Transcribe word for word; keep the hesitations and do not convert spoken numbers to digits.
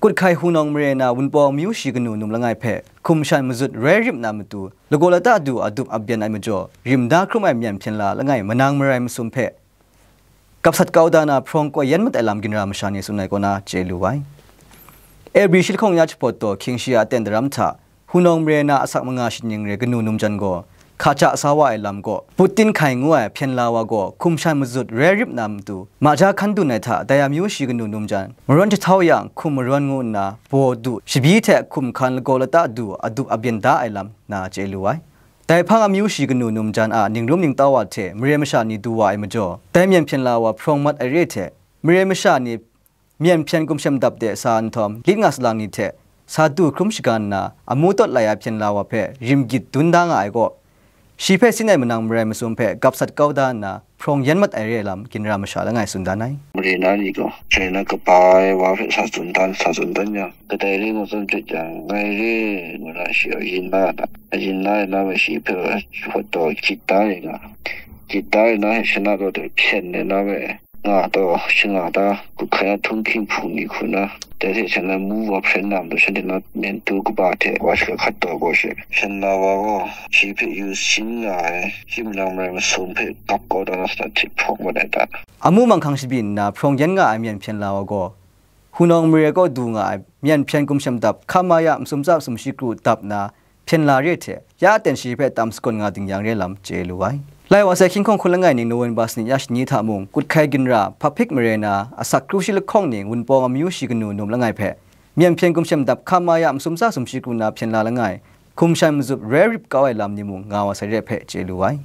Kut hkai Hunawng mare na Wunpawng amyu shi kanu num langai hpe hkum shan mazut rai rip na matu, lagaw lata du adup abyan ai majaw, rim da hkrum ai myen hpyen la langai manang marai masum hpe kapsat kau da na hprawng koi yan mat ai lam ginra masha ni tsun ai kaw na chye lu ai. Ebri shi lahkawng ya jahpawt taw hkying shi a ten daram hta, Hunawng mare na asak manga shingning re kanu num jan gaw, hka ja sa wa ai lam gaw, Putin hkai ngu ai hpyen la wa gaw hkum shan mazut rai rip na matu, maja hkan dun ai hta dai amyu shi kanu num jan, marawn jahtau yang hkum marawn ngu nna, baw du, shabyi hte hkum hkan lagaw lata du adup abyan da ai lam na chye lu ai. Dai hpang amyu shi kanu num jan a ningrum ningtau wa hte mare masha ni du wa ai majaw, dai myen hpyen la wa hprawng mat ai re hte, mare masha ni myen hpyen gumshem dap de sa nhtawm, lit nga salang ni hte sa du hkrum shaga nna, amu tawt lai ai hpyen la wa hpe rim gyit dun da nga ai gaw, shi hpe sin ai manang marai masum hpe gap sat kau da nna, hprawng yan mat ai re ai lam ginra masha langai tsun dan ai. Mare na ni gaw, China kaba ai wa hpe sa tsun dan, sa tsun dan yang, kadai re ngu tsun jut yang, ngai re ngu na shi ayin la ai na, ayin la ai na we shi hpe hpawt taw gyit da ai nga, gyit da ai na he shana gaw dai hpyen ai na we, nga taw, shing nga ta, kut hkai a htunghking hpung ni hku na, dai hte shanhte mu wa hpren na matu, shanhte na myen du kaba hte wa shaka hkat taw gaw she, shanla wa gaw shi hpe yu sin nga ai, shi manang marai masum hpe gap kau da na sa hte hprawng mat ai ta? Amu manghkang shabi nna hprawng yan nga ai myen hpyen la wa gaw, Hunawng mare kaw du nga ai myen hpyen gumshem dap hka ma ya masum tsa masum shi kru dap na, hpyen la re hte, ya aten shi hpe tam sagawn nga ding yang re lam chye lu ai. Lai wa sai hkying hkawng hkun langai ning November sanit ya shani hta mung, kut hkai ginra, Hpaphik mare na, asak kru shi lahkawng ning Wunpawng amyu shi kanu num langai hpe, myen hpyen gumshem dap hka ma ya masum tsa sum shi kru na hpyen la langai, hkum shan mazut rai rip kau ai lam ni mung nga wa sai re hpe chye lu ai.